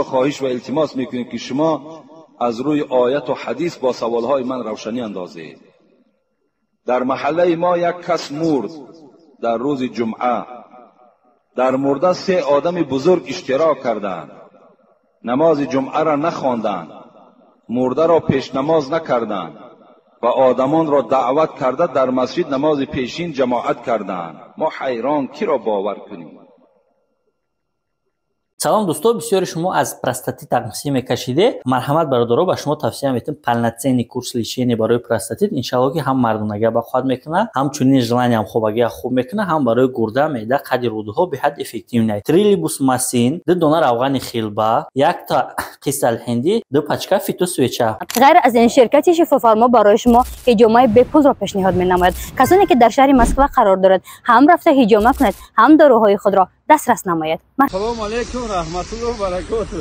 Хоҳиш ва илтимос мекунем, ки шумо аз рӯи оят ва ҳадис бо саволҳои ман равшанӣ андозед. Дар маҳаллаи мо як кас мурд дар рӯзи ҷумъа. Дар мурда се одами бузург иштирок карданд. Намози ҷумъаро нахонданд, мурдаро пешнамоз накарданд ва одамонро даъват карда дар масҷид намози пешин ҷамоат карданд. Мо ҳайрон, киро бовар кунем? Салом, дӯсто. Бисёри шумо аз простатит тақсим мекашиде. Марҳамат, бародаро, ба шумо тавсия метем полноценный курс лечения барои простатит. Иншалло, ки ҳам мардонагия бақувват мекунад, ҳамчунин желаниям хобагия хуб мекунад, ҳам барои гурда, меъда, қади рӯдаҳо беҳад эффективный. Трилибус масин, 2 дона равғани хилба, якта қисалҳиндӣ, 2 пачка фитосвеча. Ғайр аз ин, ширкати Шифофармо барои шумо ҳиҷомаи бепулро пешниҳод менамояд. Касоне ки дар шаҳри Москва қарор дорад, ҳам рафта ҳиҷома кунед, ҳам доруҳои худро дастрас намояд. Салому алейкум, раҳматуллоҳ баракоту.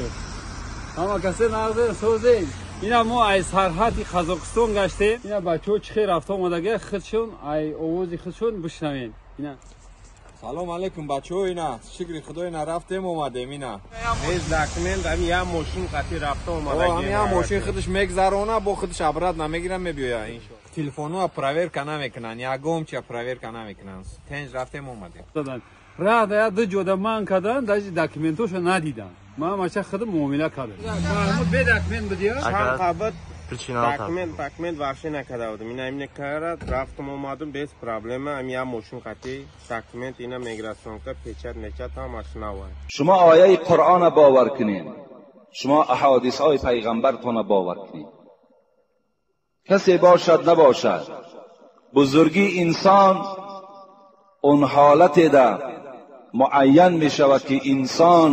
Ҳама касе нағзе, созем? Ина мо ай сарҳади Қазоқистон гаштем. Ина бачаҳо чӣ хел рафта омадага, худшон ай овози худшон бишнавем. Ина. Салом алейкум, бачаҳо. Ина, шукри худо, ина рафтем, омадем, ина. Без документ ами як мошин қати рафта омадагем. Ами як мошин худаш мегзарона, бо худаш обратно намегира, мебиёя, иншо. Телефонҳоа проверка намекунанд, ягон чия проверка намекунанд. Тенҷ рафтем, омадем. Рада я ду ҷода ман кардан, даже документошо надидам. Ман мача худам муомила кардам. Маҳмуд бе документ будия? Чанд қабат документ вообще накарда будам. Ина имне карад, рафтам омадам без проблема. Ами як мошин қати документ, ина миграционка, печать мечат ҳамаш нава. Шумо ояи Қуръона бовар кунед. Шумо аҳодисҳои пайғамбартона бовар кунед. Касе бошад набошад, бузургии инсон он ҳолате да муайян мешавад, ки инсон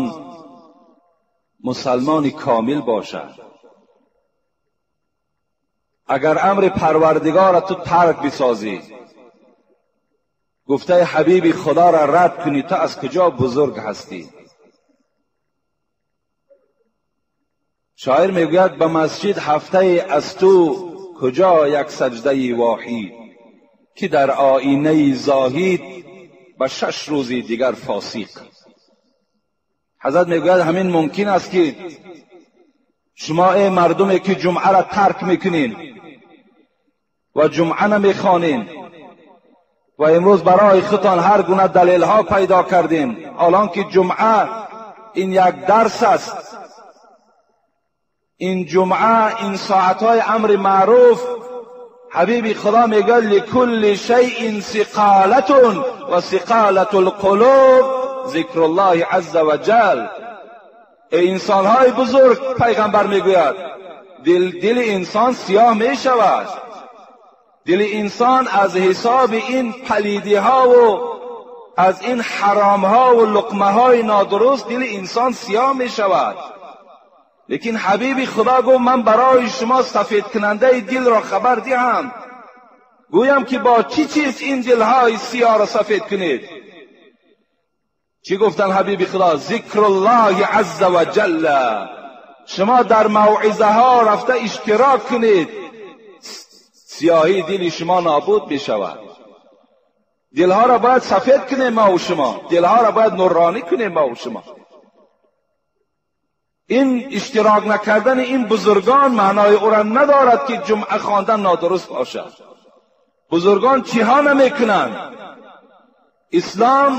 мусалмони комил бошад. Агар амри парвардигора ту тарк бисозӣ, гуфтаи ҳабиби худоро рад кунӣ, ту аз куҷо бузург ҳастӣ? Шоир мегӯяд: ба масҷид ҳафтае аз ту куҷо як саҷдаи воҳид, ки дар оинаи зоҳид ба 6 рӯзи дигар фосиқ. Ҳазрат мегӯяд, ҳамин мумкин аст, ки шумо эй мардуме ки ҷумъаро тарк мекунед ва ҷумъа намехонед ва имрӯз барои худтон ҳар гуна далелҳо пайдо кардем, ҳолон ки ҷумъа ин як дарс аст, ин ҷумъа ин соатҳои амри маъруф. Ҳабиби худо мегӯяд: ликулли шайъин сиқолатун ва сиқолату лқулуб зикруллоҳи азза ва ҷал. Эй инсонҳои бузург, пайғамбар мегӯяд, дили инсон сиёҳ мешавад. Дили инсон аз ҳисоби ин палидиҳову аз ин ҳаромҳову луқмаҳои нодуруст дили инсон сиёҳ мешавад. Лекин ҳабиби худо гуфт: ман барои шумо сафедкунандаи дилро хабар диҳам, гӯям ки бо чӣ чиз ин дилҳои сиёҳро сафед кунед. Чӣ гуфтанд ҳабиби худо? Зикруллоҳи азза ва ҷалла. Шумо дар мавъизаҳо рафта иштирок кунед, сиёҳии дили шумо нобуд мешавад. Дилҳоро бояд сафед кунем маву шумо, дилҳоро бояд нуронӣ кунем маву шумо. Ин иштирок накардани ин бузургон маънои ӯро надорад, ки ҷумъа хондан нодуруст бошад. Бузургон чиҳо намекунанд? Ислом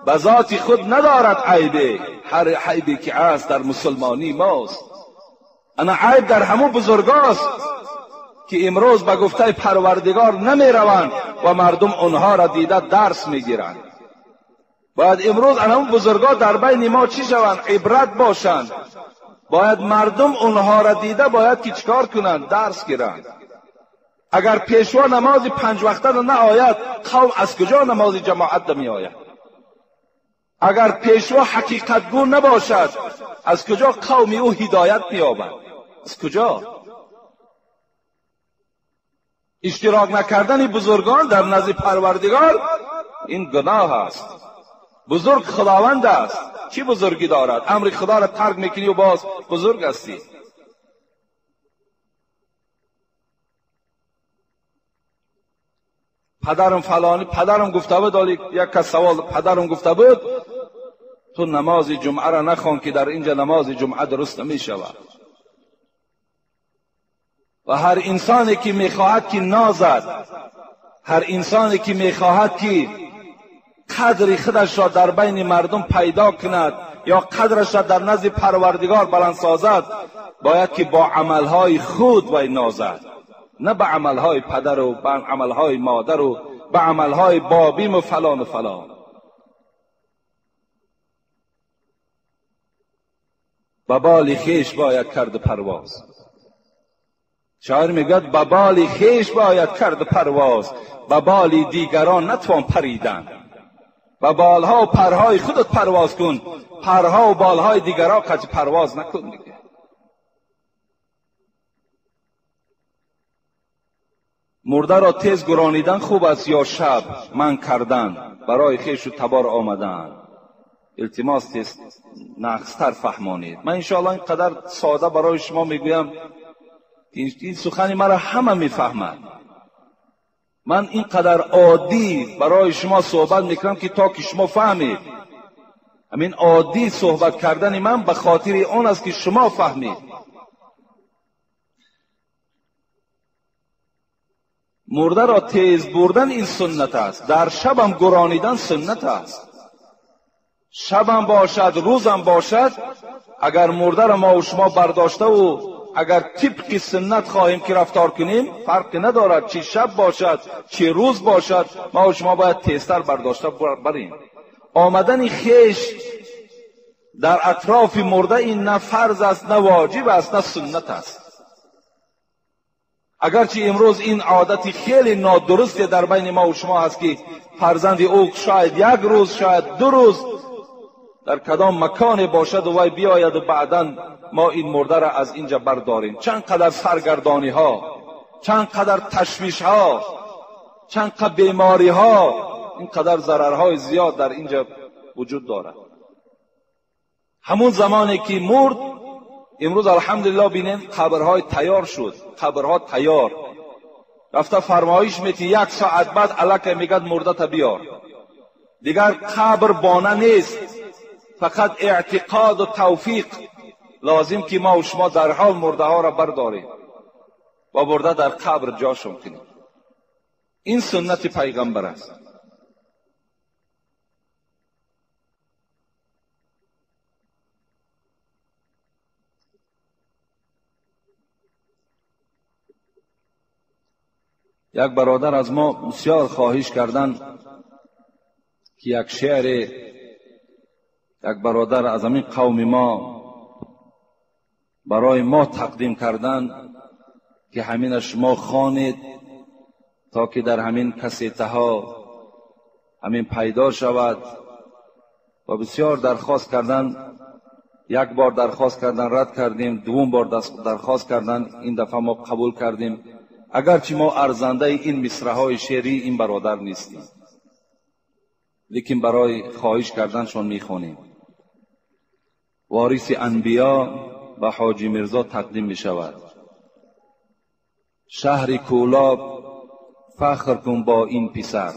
ба зоти худ надорад айбе, ҳар айбе ки аст дар мусулмонии мост. Ана айб дар ҳамун бузургост, ки имрӯз ба гуфтаи парвардигор намераванд ва мардум онҳоро дида дарс мегиранд. Бояд имрӯз ана ҳамун бузургҳо дар байни мо чӣ шаванд? Ибрат бошанд. Бояд мардум онҳоро дида бояд ки чикор кунанд? Дарс гиранд. Агар пешво намози панҷвақтаро наояд, қавм аз куҷо намози ҷамоат меояд? Агар пешво ҳақиқатгӯ набошад, аз куҷо қавми ӯ ҳидоят меёбад? Аз куҷо? Иштирок накардани бузургон дар назди парвардигор ин гуноҳ аст. Бузург худованд аст. Чӣ бузургӣ дорад? Амри худоро тарк мекунӣ ва боз бузург ҳастӣ. Падарам фалонӣ, падарам гуфта буд, ҳоло як кас савол, падарам гуфта буд, تو نماز جمعه را نخوان که در اینجا نماز جمعه درست نمی شود. و هر انسانی که میخواهد که نازد، هر انسانی که میخواهد که قدر خودش را در بین مردم پیدا کند یا قدرش را در نزد پروردگار بلند سازد، باید که با عملهای خود وی نازد، نه به عملهای پدر و به عملهای مادر و به عملهای بابیم و فلان و فلان. به بال خویش باید کرد پرواز. شاعر میگوید به بال خویش باید کرد پرواز، به بال دیگران نتوان پریدن. به بالها و پرهای خودت پرواز کن، پرها و بالهای دیگران قطع پرواز نکن دیگه. مرده را تیز گرانیدن خوب است یا شب من کردن برای خویش و تبار آمدن؟ التماس تیز نقصتر فهمانید. من انشاءالله اینقدر ساده برای شما میگویم این سخن مرا همه میفهمند. من اینقدر عادی برای شما صحبت میکنم که تا که شما فهمید. همین عادی صحبت کردن من به خاطر آن است که شما فهمید. مرده را تیز بردن این سنت است، در شبم گرانیدن سنت است. شبم باشد روزم باشد، اگر مرده را ما و شما برداشته و اگر طبق سنت خواهیم که رفتار کنیم، فرق ندارد چی شب باشد چی روز باشد، ما و شما باید تیزتر برداشته بریم. آمدن خیش در اطراف مرده این نه فرض است، نه واجب است، نه سنت است. اگرچه امروز این عادت خیلی نادرست در بین ما و شما هست که فرزند او شاید یک روز شاید دو روز در کدام مکان باشد و وی بیاید و بعدا ما این مرده را از اینجا برداریم. چند قدر سرگردانی ها، چند قدر تشویش ها، چند قدر بیماری ها، این قدر ضررهای زیاد در اینجا وجود دارد. همون زمانی که مرد، امروز الحمدلله بینیم قبرهای تیار شد، قبرها تیار. رفته فرمایش میتی یک ساعت بعد الکه میگد مرده تا بیار. دیگر قبر بانه نیست، فقط اعتقاد و توفیق لازم که ما و شما در حال مرده ها را برداریم و برده در قبر جاشون کنیم. این سنت پیغمبر است. یک برادر از ما بسیار خواهش کردن که یک شعر یک برادر از همین قوم ما برای ما تقدیم کردن که همین شما خوانید تا که در همین کسیته ها همین پیدا شود. و بسیار درخواست کردن، یک بار درخواست کردن رد کردیم، دوم بار درخواست کردن این دفعه ما قبول کردیم، اگرچه ما ارزنده این مصرع های شعری این برادر نیستیم، لیکن برای خواهش کردنشون میخوانیم. وارث انبیا به حاجی میرزا تقدیم می شود. شهر کولاب فخر کن با این پسر،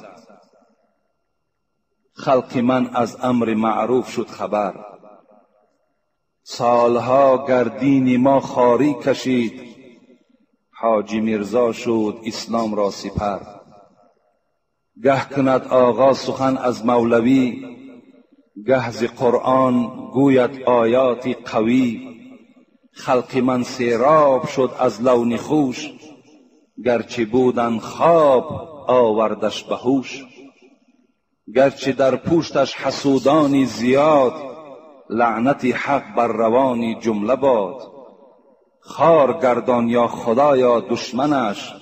خلق من از امر معروف شد خبر. سالها گردین ما خاری کشید، حاجی میرزا شد اسلام را سپر. گه کند آقا سخن از مولوی، گه ز قرآن گوید آیات قوی. خلق من سیراب شد از لون خوش، گرچه بودن خواب آوردش به هوش. گرچه در پوشتش حسودانی زیاد، لعنت حق بر روانی جمله باد. خار گردان یا خدایا دشمنش،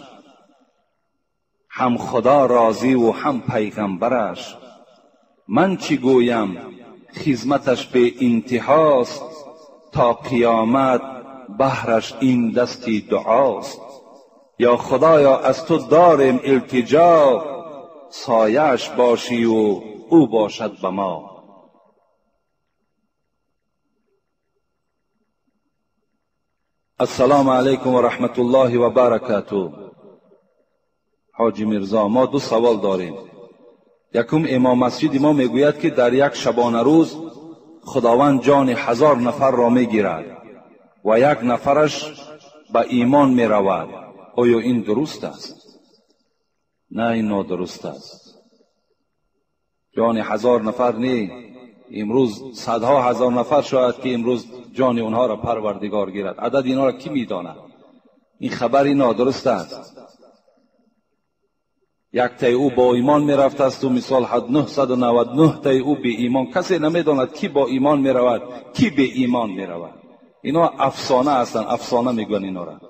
هم خدا راضی و هم پیغمبرش. من چی گویم خدمتش به انتهاست، تا قیامت بهرش این دستی دعاست. یا خدایا از تو داریم التجا، سایه‌اش باشی و او باشد به ما. السلام علیکم و رحمت الله و برکاته. حاجی میرزا، ما دو سوال داریم. یکم امام مسجد ما میگوید که در یک شبانه روز خداوند جان 1000 نفر را میگیرد و یک نفرش به ایمان میرود، آیا این درست است؟ نه، این نادرست است. جان 1000 نفر نه، امروز صدها هزار نفر شاید که امروز جان اونها را پروردگار گیرد. عدد اینها را کی میداند؟ این خبری نادرست است. یک تای او با ایمان میرفت است و مثال 999 تای او به ایمان. کسی نمیداند کی با ایمان میرود کی به ایمان میرود. اینا افسانه هستند، افسانه میگن اینا را.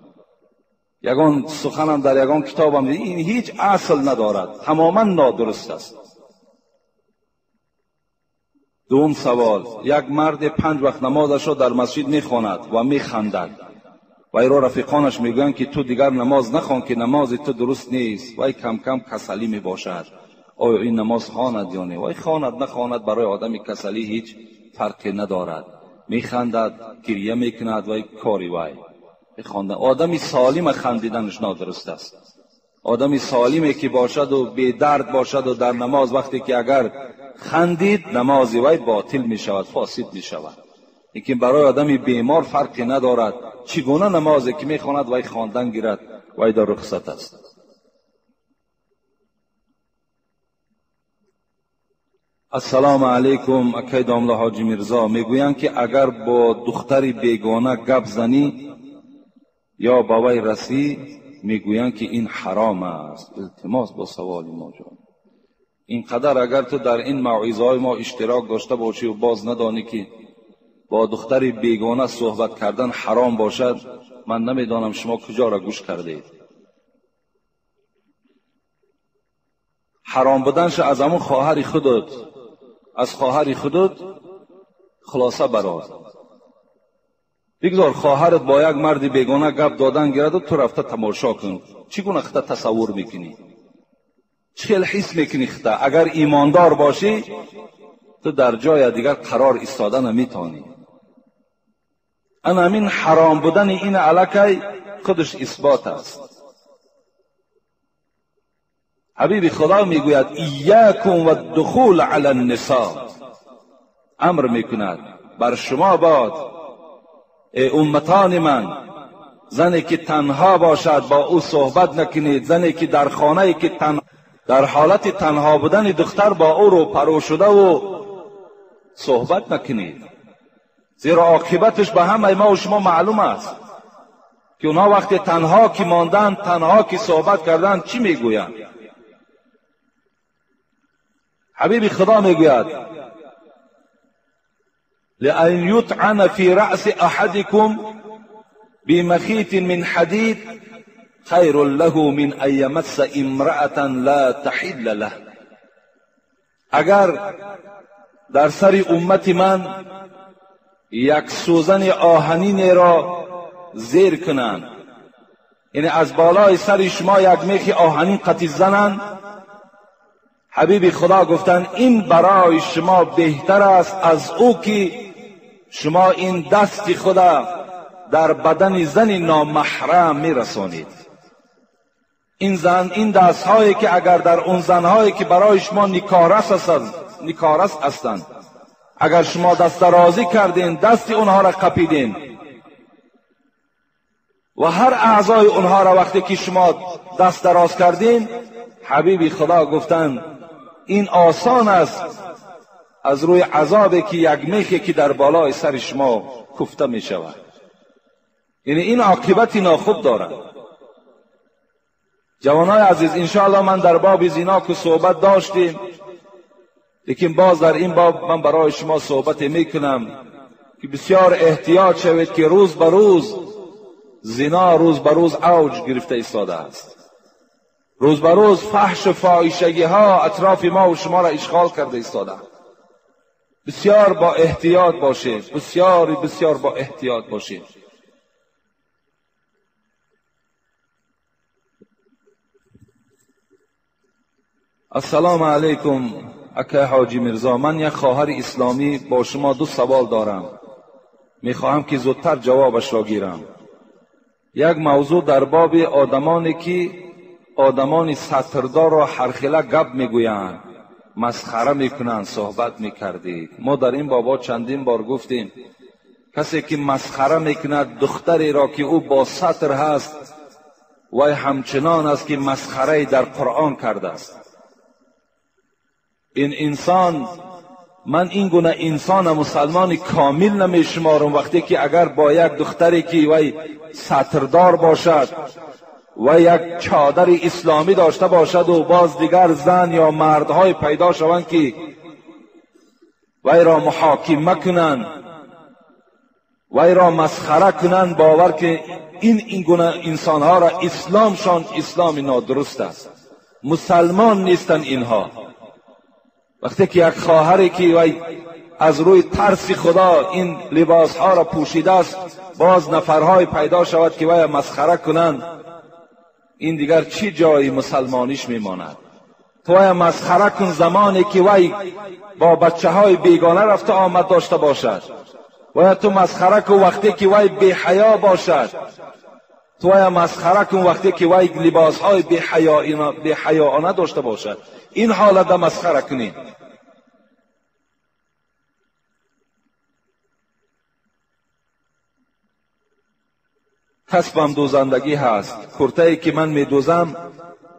یگان سخنم در یگان کتابم این هیچ اصل ندارد، تماما نادرست است. دوم سوال، یک مرد 5 وقت نمازش را در مسجد میخواند و میخندد و ایرا رفیقانش میگویند که تو دیگر نماز نخوان که نماز تو درست نیست، وای کم کم کسلی میباشد. آیا این نماز خواند یا نه؟ وای خواند نخواند برای آدم کسلی هیچ فرقی ندارد. میخندد، گریه میکند، وای کاری وای خواندن. آدمی سالم خندیدنش نادرست است. آدمی سالمی که باشد و بی درد باشد و در نماز وقتی که اگر خندید نماز وی باطل می شود، فاسد می شود. لیکن برای آدمی بیمار فرقی ندارد چگونه نمازی که می خواند وی خواندن گیرد، وی در رخصت است. السلام علیکم اکی داملا حاجی میرزا، میگویند که اگر با دختر بیگانه گپ زنی یا با وی رسی، میگویند که این حرام است. التماس با سوال ما جان، اینقدر اگر تو در این موعظه های ما اشتراک داشته باشی و باز ندانی که با دختر بیگانه صحبت کردن حرام باشد، من نمیدانم شما کجا را گوش کرده اید. حرام بودنش از همون خواهر خودت، از خواهر خودت خلاصه برار. بگذار خواهرت با یک مرد بیگانه گپ دادن گیرد و تو رفته تماشا کن. چگونه خطا تصور میکنی؟ چه حس میکنی خطا؟ اگر ایماندار باشی تو در جای دیگر قرار ایستاده نمیتونی. انا من حرام بودن این علاقه خودش اثبات است. حبیب خدا میگوید ایاکم و الدخول علی النساء، امر میکند بر شما باد ای امتان من، زنی که تنها باشد با او صحبت نکنید، زنی که در خانه که در حالت تنها بودن دختر با او رو پرو شده و صحبت نکنید، زیرا عاقبتش به همه ما و شما معلوم است که اونها وقتی تنها که ماندن، تنها که صحبت کردن چی میگویند. حبیب خدا میگوید لأن يطعن في رأس أحدكم بمخيط من حديد خير له من أن يمس امرأة لا تحل له. اگر در سر امت من یک سوزن آهنین را زیر کنند، یعنی از بالای سر شما یک میخ آهنین قطی زنند، حبیب خدا گفتند این برای شما بهتر است از او که شما این دست خدا در بدن زن نامحرم میرسانید. این زن، این دست هایی که اگر در اون زنهایی که برای شما نکارس هستند، اگر شما دست درازی کردین، دست اونها را قپیدین و هر اعضای اونها را وقتی که شما دست دراز کردین، حبیب خدا گفتند این آسان است از روی عذابی که یک میخی که در بالای سر شما کوفته می شود. یعنی این عاقبت ناخوب دارد. جوانای عزیز، انشاءالله من در باب زینا که صحبت داشتیم، لیکن باز در این باب من برای شما صحبت میکنم که بسیار احتیاط شوید که روز به روز زنا روز به روز اوج گرفته ایستاده است. روز به روز فحش و فاحشگی ها اطراف ما و شما را اشغال کرده ایستاده. بسیار با احتیاط باشید، بسیار بسیار با احتیاط باشید. السلام علیکم اکه حاجی میرزا، من یک خواهر اسلامی با شما 2 سوال دارم، میخواهم که زودتر جوابش را گیرم. یک موضوع در باب آدمانی که آدمان ستردار را هرخله گپ میگویند، مسخره میکنند صحبت میکردید. ما در این بابا چندین بار گفتیم کسی که مسخره میکند دختری را که او با ستر هست، وی همچنان است که مسخره در قرآن کرده است. این انسان، من این گونه انسان مسلمان کامل نمیشمارم وقتی که اگر با یک دختری که وی ستردار باشد و یک چادر اسلامی داشته باشد و باز دیگر زن یا مردهای پیدا شوند که وی را محاکمه کنند، وی را مسخره کنند، باور که این گونه انسانها را اسلامشان اسلام نادرست است، مسلمان نیستند اینها. وقتی که یک خواهری که وی از روی ترس خدا این لباسها را پوشیده است، باز نفرهای پیدا شود که وی مسخره کنند، این دیگر چی جای مسلمانیش میماند؟ تو وی مسخره کن زمانی که وی با بچه های بیگانه رفته آمد داشته باشد، وی تو مسخره کن وقتی که وی بی حیا باشد، تو وی مسخره کن وقتی که وی لباس های بی حیاانه داشته باشد. این حالت مسخره کنید. کسبم دوزندگی هست، کرته‌ای که من میدوزم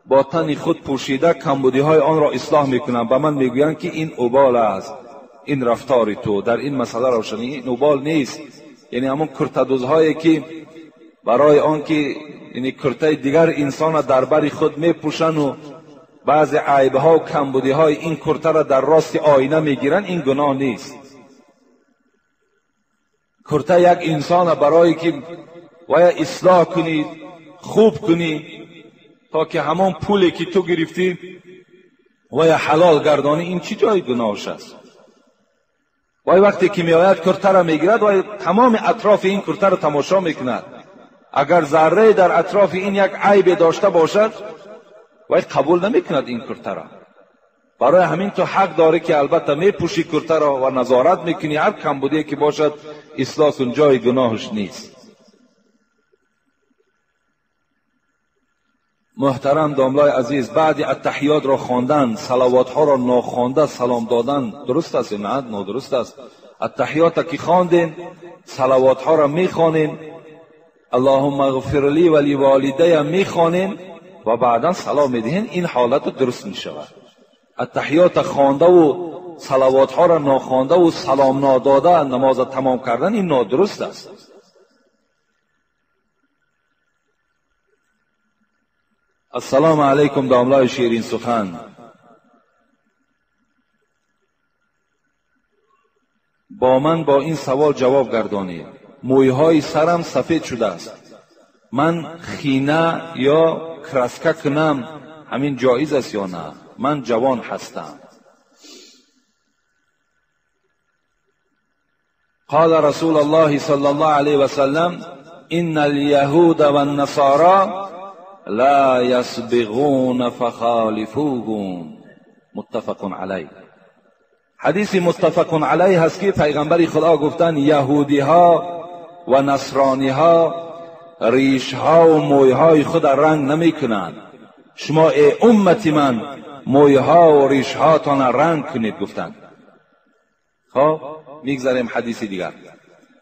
با تن خود پوشیده کمبودی های آن را اصلاح میکنم. به من میگویند که این اوبال است، این رفتار تو در این مسئله روشنی، این اوبال نیست. یعنی همون کرته دوزهایی که برای آن که یعنی کرته دیگر انسان در بر خود میپوشن و بعض عیب ها و کمبودی های این کرته را در راست آینه میگیرن، این گناه نیست. کرته یک انسان برای که ویا اصلاح کنی، خوب کنی، تا که همون پولی که تو گرفتی ویا حلال گردانی، این چی جای گناهش است؟ وای وقتی که میآید کرته را میگیرد، وای تمام اطراف این کرته را تماشا میکند. اگر ذره در اطراف این یک عیب داشته باشد، وای قبول نمیکند این کرته را. برای همین تو حق داری که البته میپوشی کرته را و نظارت میکنی، هر کمبودی که باشد اصلاح کن، جای گناهش نیست. محترم داملای عزیز، بعد التحیات را خواندن، صلوات ها را ناخوانده سلام دادن درست است؟ نه، نادرست است. التحیات که خواندین، صلوات ها را میخوانین، اللهم اغفر لی و لوالدی میخوانین و بعدا سلام میدهین، این حالت درست میشود. التحیات خوانده و صلوات ها را ناخوانده و سلام ناداده نماز تمام کردن، این نادرست است. السلام علیکم داملای شیرین سخن. با من با این سوال جواب گردانید. مویهای سرم سفید شده است، من خینه یا کرسکه کنم همین جایز است یا نه؟ من جوان هستم. قال رسول الله صلی الله علیه و سلم ان اليهود والنصارى لا يسبغون فخالفوهم، متفق علیه. حدیث متفق علیه هست که پیغمبر خدا گفتن یهودی ها و نصرانی ها ریش ها و موی های خود رنگ نمی کنند، شما ای امت من موی ها و ریش ها تان رنگ کنید گفتند. خب میگذاریم حدیث دیگر.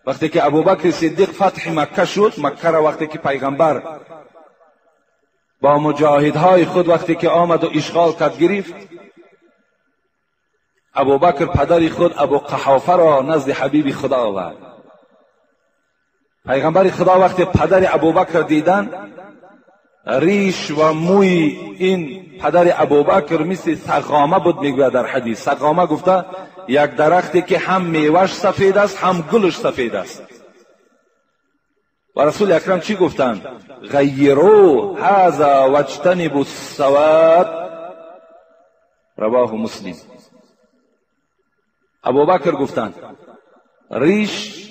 وقتی که ابوبکر صدیق فتح مکه شد، مکه را وقتی که پیغمبر با مجاهدهای خود وقتی که آمد و اشغال کرد گرفت، ابوبکر پدر خود ابو قحافه را نزد حبیب خدا آورد. پیغمبر خدا وقتی پدر ابوبکر دیدن، ریش و موی این پدر ابوبکر مثل سقامه بود. میگوید در حدیث سقامه گفته یک درختی که هم میوهش سفید است هم گلش سفید است. و رسول اکرم چی گفتند؟ غیروا هذا واجتنبوا السواد، رواه مسلم. ابوبکر گفتند ریش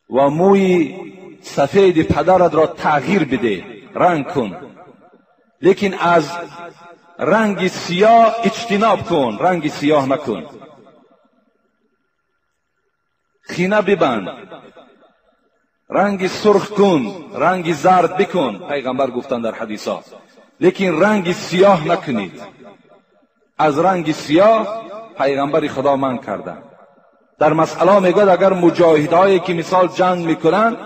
و موی سفید پدرت را تغییر بده، رنگ کن، لیکن از رنگ سیاه اجتناب کن، رنگ سیاه نکن، خینه ببند، رنگ سرخ کن، رنگ زرد بکن. پیغمبر گفتند در حدیث ها، لیکن رنگ سیاه نکنید. از رنگ سیاه پیغمبر خدا من کردن. در مسئله میگوید اگر مجاهدهایی که مثال جنگ میکنن،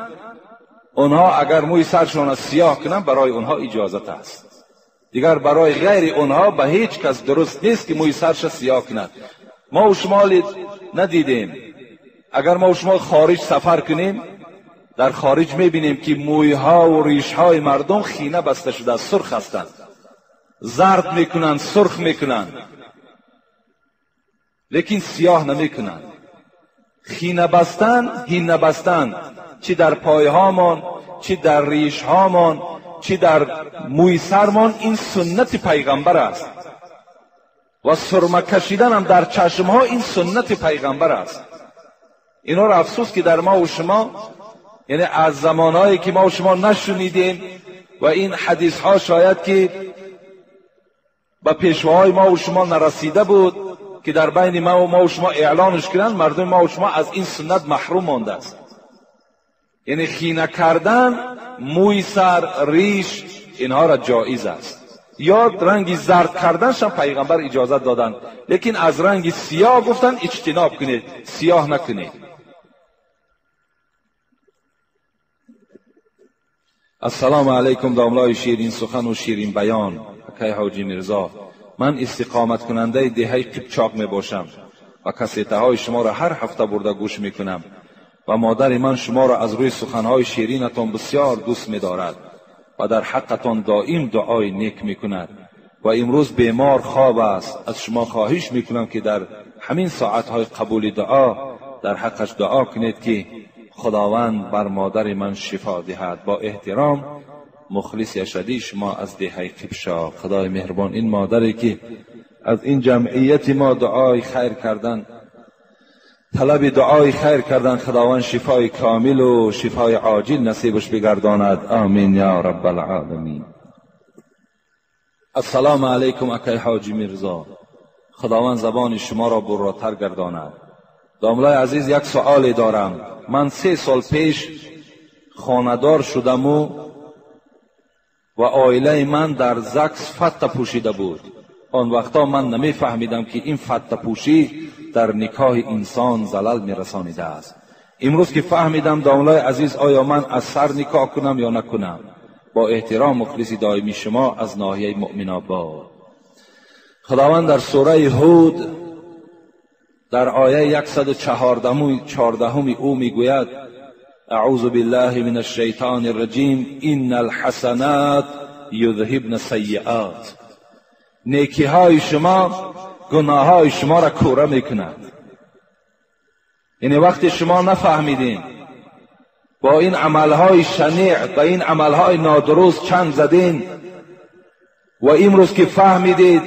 اونها اگر موی سرشون را سیاه کنن برای اونها اجازت است. دیگر برای غیر اونها به هیچ کس درست نیست که موی سرش سیاه کند. ما و شما ندیدیم. اگر ما و شما خارج سفر کنیم، در خارج میبینیم که مویها و ریشهای مردم خینه بسته شده، سرخ هستند، زرد میکنند، سرخ میکنند، لیکن سیاه نمیکنند. خینه بستن، هینه بستن، چی در پایهامان، چی در ریشهامان، چی در موی سرمان، این سنت پیغمبر است. و سرمه کشیدن هم در چشمها این سنت پیغمبر است. اینا را افسوس که در ما و شما، یعنی از زمانهایی که ما و شما نشنیدیم و این حدیث ها شاید که به پیشواهای ما و شما نرسیده بود که در بین ما و شما اعلانش کنند، مردم ما و شما از این سنت محروم مانده است. یعنی خینه کردن موی سر، ریش، اینها را جایز است. یا رنگ زرد کردنش هم پیغمبر اجازت دادن، لیکن از رنگ سیاه گفتن اجتناب کنید، سیاه نکنید. السلام علیکم داملای شیرین سخن و شیرین بیان اکای حاجی میرزا. من استقامت کننده دهه قبچاق می باشم و کسیته های شما را هر هفته برده گوش می کنم و مادر من شما را از روی سخنهای شیرینتان بسیار دوست می دارد و در حقتان دائم دعای نیک می کند و امروز بیمار خواب است. از شما خواهش می کنم که در همین ساعتهای قبول دعا در حقش دعا کنید که خداوند بر مادر من شفا دهد. با احترام مخلص اشدی شما از دهه قبشا. خدای مهربان این مادری که از این جمعیت ما دعای خیر کردن، طلب دعای خیر کردن، خداوند شفای کامل و شفای عاجل نصیبش بگرداند. آمین یا رب العالمین. السلام علیکم اکای حاجی میرزا. خداوند زبان شما را براتر گرداند. داملای عزیز یک سؤال دارم. من 3 سال پیش خانه‌دار شدم و عائله من در زکس فته پوشیده بود. آن وقتا من نمیفهمیدم که این فته پوشی در نکاح انسان زلل میرسانیده است. امروز که فهمیدم داملای عزیز، آیا من از سر نکاح کنم یا نکنم؟ با احترام مخلص دائمی شما از ناحیه مؤمن آباد. خداوند در سوره هود در آیه 114 او میگوید: اعوذ بالله من الشیطان الرجیم ان الحسنات یذهبن السیئات. نیکی های شما گناه های شما را کوره میکند. یعنی وقتی شما نفهمیدین، با این عملهای شنیع، با این عملهای نادرست چنگ زدین و امروز که فهمیدید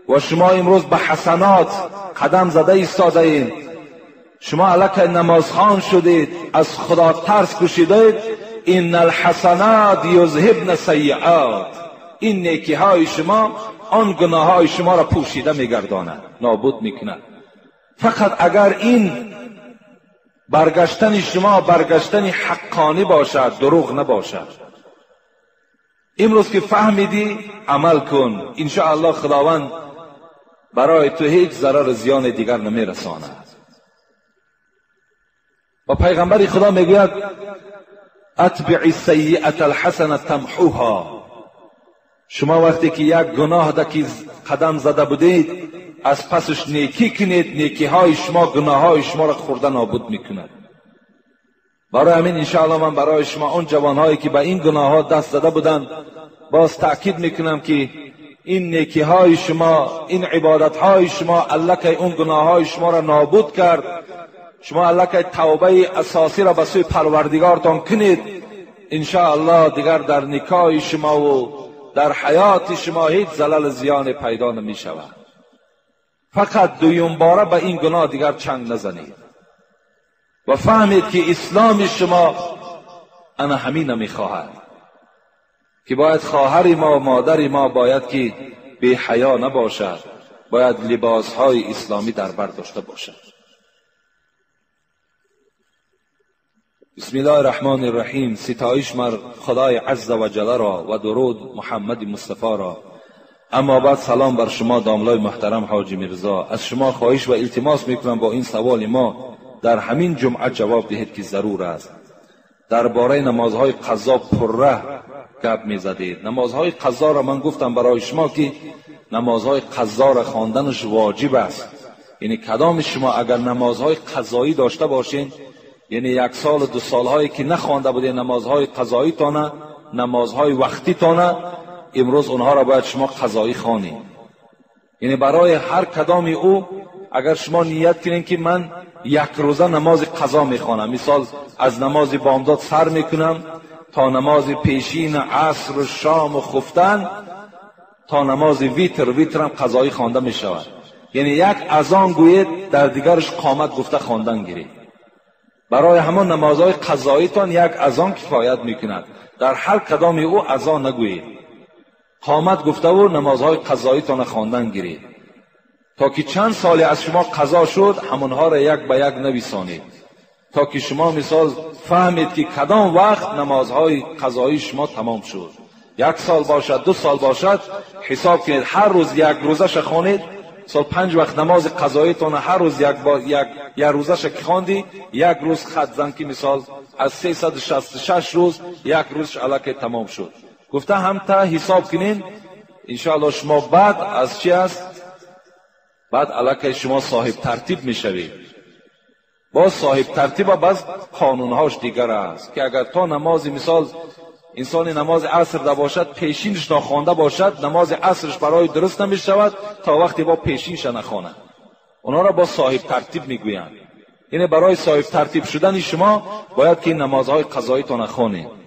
و شما امروز به حسنات قدم زده ایستاده اید، شما الکی نمازخوان شدید، از خدا ترس کشیدید، ان الحسنات یذهبن السیئات. این نیکی های شما آن گناه های شما را پوشیده میگرداند، نابود میکند. فقط اگر این برگشتن شما برگشتن حقانی باشد، دروغ نباشد. امروز که فهمیدی عمل کن، انشاءالله خداوند برای تو هیچ ضرر زیان دیگر نمیرساند. و پیغمبر خدا میگوید: اتبع السیئة الحسنة تمحوها. شما وقتی که یک گناه دکی قدم زده بودید، از پسش نیکی کنید، نیکی های شما گناه های شما را خورده نابود میکند. برای همین انشاءالله من برای شما اون جوانهایی که به این گناه ها دست زده بودند باز تأکید میکنم که این نیکی های شما، این عبادت های شما الکی اون گناه های شما را نابود کرد. شما الکی توبه اساسی را به سوی پروردگارتان کنید، انشاءالله دیگر در نکاح شما و در حیات شما هیچ زلل زیان پیدا نمی شود. فقط دویم باره به این گناه دیگر چنگ نزنید و فهمید که اسلام شما انا همین نمیخواهد که باید خواهر ما و مادر ما باید که بی حیا نباشد، باید لباسهای اسلامی در بر داشته باشد. بسم الله الرحمن الرحیم. ستایش مر خدای عز و جل را و درود محمد مصطفی را. اما بعد سلام بر شما داملای محترم حاجی میرزا. از شما خواهش و التماس میکنم با این سوال ما در همین جمعه جواب دهید که ضرور است. درباره نمازهای قضا پره گپ میزدید. نمازهای قضا را من گفتم برای شما که نمازهای قضا را خواندنش واجب است. یعنی کدام شما اگر نمازهای قضایی داشته باشین، یعنی یک سال و دو سالهایی که نخوانده بودین نمازهای قضایی تانه، نمازهای وقتی تانه، امروز اونها را باید شما قضایی خوانید. یعنی برای هر کدام او اگر شما نیت کنین که من یک روزه نماز قضا میخوانم، مثال از نماز بامداد سر میکنم تا نماز پیشین عصر و شام و خفتن تا نماز ویتر، ویترم قضایی خوانده میشود. یعنی یک اذان گویید در دیگرش قامت گفته خواندن گیرید. برای همان نمازهای قضاییتان یک اذان کفایت میکند. در هر کدام او اذان نگویید، قامت گفته و نمازهای قضاییتان خواندن گیرید تا که چند سالی از شما قضا شد همونها را یک به یک نویسانید، تا که شما مثال فهمید که کدام وقت نمازهای قضایی شما تمام شد. یک سال باشد، دو سال باشد، حساب کنید هر روز یک روزش خوانید. سال 5 وقت نماز قضاییتان هر روز یک با یک یک روزش که خواندی، یک روز خط زن که مثال از 366 روز یک روزش الکی تمام شد. گفته هم تا حساب کنین انشاءالله شما بعد از چی است؟ بعد الکی شما صاحب ترتیب میشوید. باز صاحب ترتیب باز قانونهاش دیگر است که اگر تا نماز مثال انسان نماز عصر ده باشد پیشینش ناخوانده باشد، نماز عصرش برای درست نمیشود تا وقتی با پیشینش نخواند. اونا را با صاحب ترتیب میگویند. یعنی برای صاحب ترتیب شدن شما باید که نمازهای قضاییتان نخوانید.